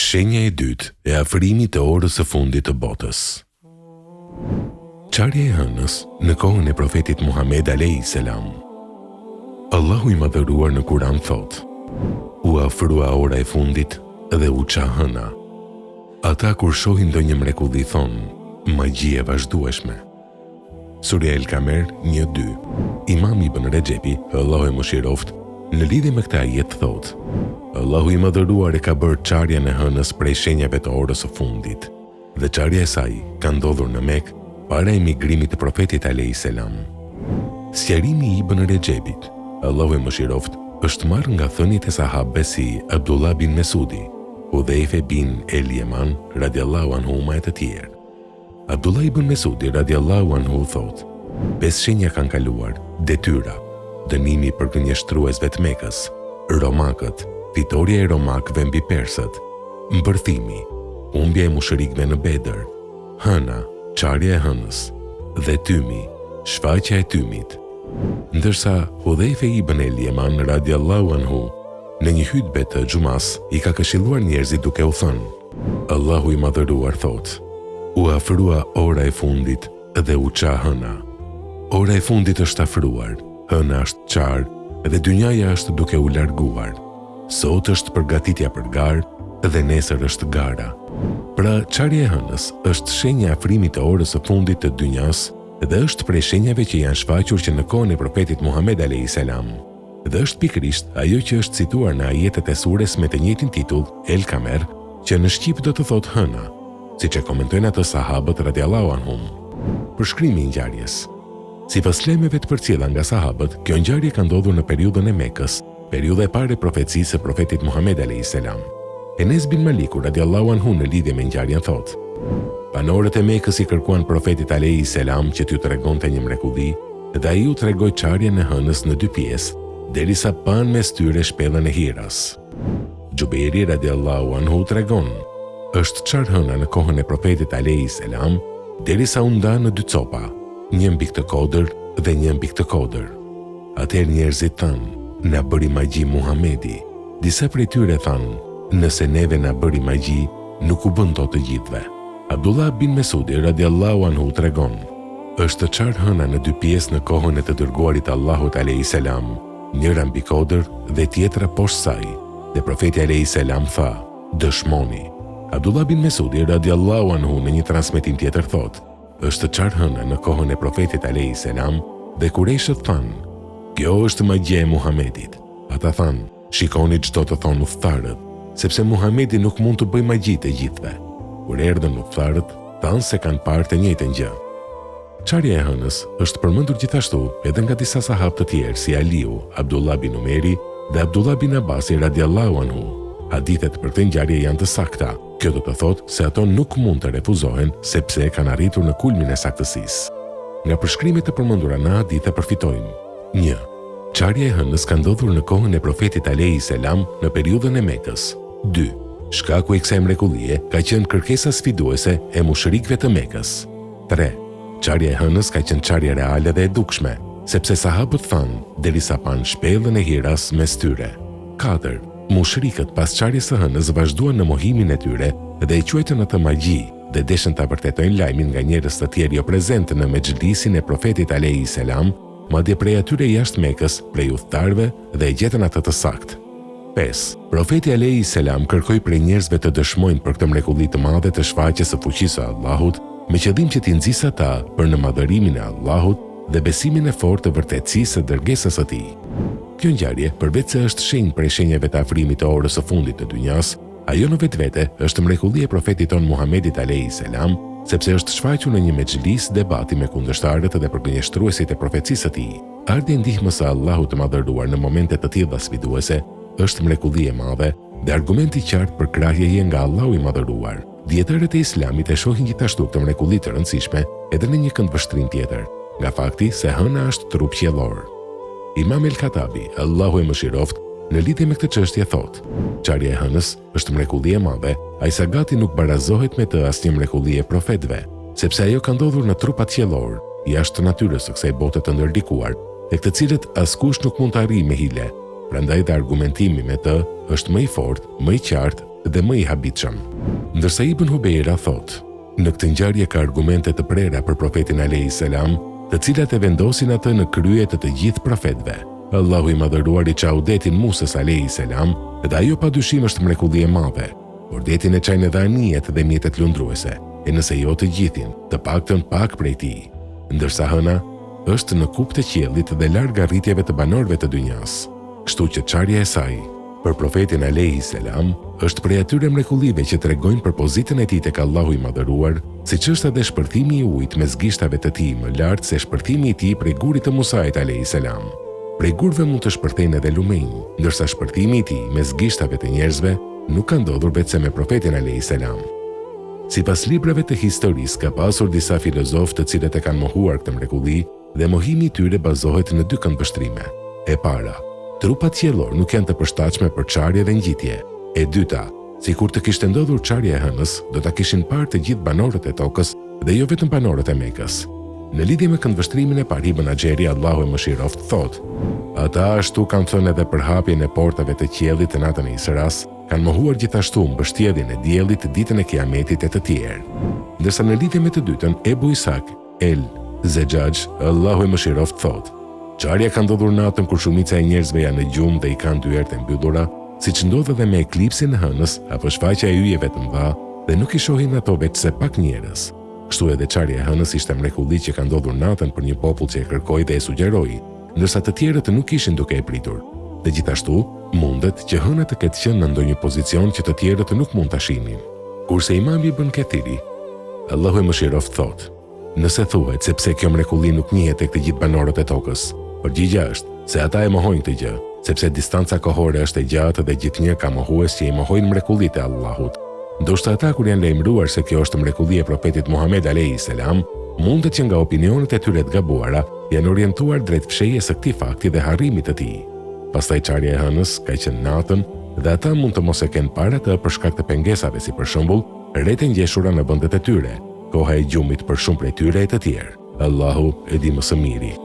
Shenja e dytë e afrimit të orës së fundit të botës. Çarja e hënës në kohën e Profetit Muhamed alejhi selam. Allahu i Madhëruar në Kur'an thotë: U afrua ora e fundit dhe u ça hëna. Ata kur shohin ndonjë mrekulli thonë, magji e vazhdueshme. Surja El Kamer, një, dy. Imam Ibn Rexhepi, Allahu e mëshiroftë, në lidhje me këtë ajet thotë, Allahu i Madhëruar e ka bërë çarjen e hënës prej shenjave të orës së fundit, dhe çarja e saj ka ndodhur në Mekë para emigrimit të Profetit alejhi selam. Sqarimi i Ibn Rexhebit, Allahu e mëshiroftë, është marrë nga thëniet e sahabëve si Abdullah bin Mesudi, Hudhejfe bin El Jeman, radiallahu anhuma e të tjerë. Abdullah ibn Mesudi radiallahu anhu thotë, Pesë shenja kanë kaluar, detyra, dënimi i përgënjeshtruesve të Mekës, romakët, fitorja e romakëve mbi persët, mbërthimi, humbja e mushrikëve në Bedër, hëna, çarja e hënës, dhe tymi, shfaqja e tymit. Ndërsa Hudhejfe ibn El Jeman radiallahu anhu në një hytbe të xhumasë i ka këshilluar njerëzit duke u thënë, Allahu i Madhëruar thotë, U afrua ora e fundit dhe u ça hëna. Ora e fundit është afruar, hëna është çarë dhe dynjaja është duke u larguar. Sot është përgatitja për garë dhe nesër është gara. Pra, çarja e hënës është shenjë e afrimit të orës së fundit të dynjasë dhe është prej shenjave që janë shfaqur që në kohën e Profetit Muhamed alejhi selam. Dhe është pikërisht ajo që është cituar në ajetet e sures me të njëjtin titull, El Kamer, që në shqip do të thotë hëna, siç e komentojnë atë sahabët radiallahu anhum. Përshkrimi i ngjarjes. Sipas lajmeve të përcjella nga sahabët, kjo ngjarje ka ndodhur në periudhën e Mekës, periudha e parë e profecisë së Profetit Muhamed alejhi selam. Enes bin Maliku radiallahu anhu në lidhje me ngjarjen thotë, Banorët e Mekës i kërkuan Profetit alejhi selam që t'ju tregonte një mrekulli, Dhe ai u tregoi çarjen e hënës në dy pjesë, derisa panë mes tyre shpellën e Hiras. Xhubejri radiallahu anhu tregon, Është çarë hëna në kohën e Profetit alejhi selam, derisa u nda në dy copa, një mbi këtë kodër dhe një mbi këtë kodër. Atëherë njerëzit thanë, Na bëri magji Muhamedi. Disa prej tyre thanë, Nëse neve na bëri magji, nuk u bën dot të gjithëve. Abdullah bin Mesudi radiallahu anhu tregon, Është çarë hëna në dy pjesë në kohën e të Dërguarit të Allahut alejhi selam, njëra mbi kodër dhe tjetra poshtë saj, dhe Profeti alejhi selam tha, Dëshmoni. Abdullah bin Mesudi radiallahu anhu në një transmetim tjetër thotë, Është çarë hëna në kohën e Profetit alejhi selam dhe kurejshët thanë, Kjo është magjia e Muhamedit. Ata thanë, Shikoni ç'do të thonë udhëtarët, sepse Muhamedi nuk mund t'u bëjë magji të gjithëve. Kur erdhën udhëtarët, thanë se kanë parë të njëjtën gjë. Çarja e hënës është përmendur gjithashtu edhe nga disa sahabë të tjerë si Aliu, Abdullah bin Umeri dhe Abdullah bin Abasi radiallahu anhu. Hadithet për këtë ngjarje janë të sakta, kjo do të thotë se ato nuk mund të refuzohen sepse kanë arritur në kulmin e saktësisë. Nga përshkrimet e përmendura në hadithe përfitojmë, një. Çarja e hënës ka ndodhur në kohën e Profetit alejhi selam në periudhën e Mekës. Dy. Shkaku i kësaj mrekullie ka qenë kërkesa sfiduese e mushrikëve të Mekës. Tre. Çarja e hënës ka qenë çarje reale dhe e dukshme, sepse sahabët thanë derisa panë shpellën e Hiras mes tyre. Katër. Mushrikët pas çarjes së hënës vazhduan në mohimin e tyre dhe e quajtën atë magji dhe deshën ta vërtetojnë lajmin nga njerëz të tjerë joprezentë në mexhlisin e Profetit alejhi selam, madje prej atyre jashtë Mekës, prej udhëtarëve dhe e gjetën atë të saktë. 5. Profeti alejhi selam kërkoi prej njerëzve të dëshmojnë për këtë mrekulli të madhe të shfaqjes së fuqisë së Allahut, me qëllim që t'i nxisë ata për në madhërimin e Allahut dhe besimin e fortë të vërtetësisë së dërgesës së Tij. Kjo ngjarje, përveçse është shenjë prej shenjave të afrimit të orës së fundit të dynjasë, Ajo në vetvete është mrekulli e Profetit tonë Muhamedit alejhi selam, sepse është shfaqur në një mexhlis debati me kundërshtarët dhe përgënjeshtruesit e profecisë së tij. Ardhja e ndihmës së Allahut të Madhëruar në momente të tilla sfiduese është mrekulli e madhe dhe argument i qartë përkrahjeje nga Allahu i Madhëruar. Dijetarët e Islamit e shohin gjithashtu këtë mrekulli të rëndësishme edhe në një këndvështrim tjetër, nga fakti se hëna është trup qiellor. Imam El-Khattabi, Allahu e mëshiroftë, në lidhje me këtë çështje thotë, Çarja e hënës është mrekulli e madhe, aq sa gati nuk barazohet me të asnjë mrekulli e profetëve, sepse ajo ka ndodhur në trupat qiellorë, jashtë natyrës së kësaj bote të ndërlikuar, tek të cilët askush nuk mund të arrijë me hile, prandaj dhe argumentimi me të është më i fortë, më i qartë. dhe më i habitshëm. Ndërsa Ibën Hubejra thotë, Në këtë ngjarje ka argumente të prera për Profetin alejhi selam, të cilat e vendosin atë në krye të të gjithë profetëve. Allahu i Madhëruar i çau detin Musës alejhi selam dhe ajo pa dyshim është mrekulli e madhe, por detin e çajnë edhe anijet dhe mjetet lundruese, e nëse jo të gjithin, të paktën pak prej tij. Ndërsa hëna është në kupë të qiellit dhe larg arritjeve të banorëve të dynjasë. Kështu që çarja e saj, për Profetin alejhi selam, është prej atyre mrekullive që tregojnë për pozitën e tij tek Allahu i Madhëruar, siç është edhe shpërthimi i ujit mes gishtave të tij më lart se shpërthimi i tij prej gurit të Musait alejhi selam. Prej gurëve mund të shpërthejnë edhe lumenj, ndërsa shpërthimi i tij mes gishtave të njerëzve nuk ka ndodhur veçse me Profetin alejhi selam. Sipas librave të historisë ka pasur disa filozofë të cilët e kanë mohuar këtë mrekulli, Dhe mohimi i tyre bazohet në dy këndvështrime. E para, trupat qiellorë nuk janë të përshtatshme për çarje dhe ngjitje. E dyta, sikur të kishte ndodhur çarja e hënës, do ta kishin parë të gjithë banorët e tokës dhe jo vetëm banorët e Mekës. Në lidhje me këndvështrimin e parë Ibën Haxheri, Allahu e mëshiroftë, thotë, Ata ashtu kanë thënë edhe për hapjen e portave të qiellit natën e Israsë, kanë mohuar gjithashtu mbështjelljen e diellit ditën e Kiametit e të tjerë. Ndërsa në lidhje me të dytën, Ebu Isak, El Zexhaxh, Allahu e mëshiroftë, thotë, Çarja ka ndodhur natën kur shumica e njerëzve janë në gjumë dhe i kanë dyert e mbyllura, siç ndodh edhe me eklipsin e hënës apo shfaqja e yjeve të mëdha dhe nuk i shohin ato veçse pak njerëz. Kështu edhe çarja e hënës ishte mrekulli që ka ndodhur natën për një popull që e kërkoi dhe e sugjeroi, ndërsa të tjerët nuk ishin duke e pritur. Dhe gjithashtu, mundet që hëna të ketë qenë në ndonjë pozicion që të tjerët nuk mund ta shihnin. Kurse Imam Ibn Kethiri, Allahu e mëshiroftë, thotë, Nëse thuhet se pse kjo mrekulli nuk njihet tek të gjithë banorët e tokës, përgjigja është se ata e mohojnë këtë gjë, sepse distanca kohore është e gjatë dhe gjithnjë ka mohues që i mohojnë mrekullitë e Allahut. Ndoshta ata kur janë lajmëruar se kjo është mrekulli e Profetit Muhamed alejhi selam, mundet që nga opinionet e tyre të gabuara janë orientuar drejt fshehjes së këtij fakti dhe harrimit të tij. Pastaj çarja e hënës ka qenë natën dhe ata mund të mos e kenë parë atë për shkak të pengesave si për shembull retë e ngjeshura në vendet e tyre, koha e gjumit për shumë prej tyre e të tjerë. Allahu e di më së miri.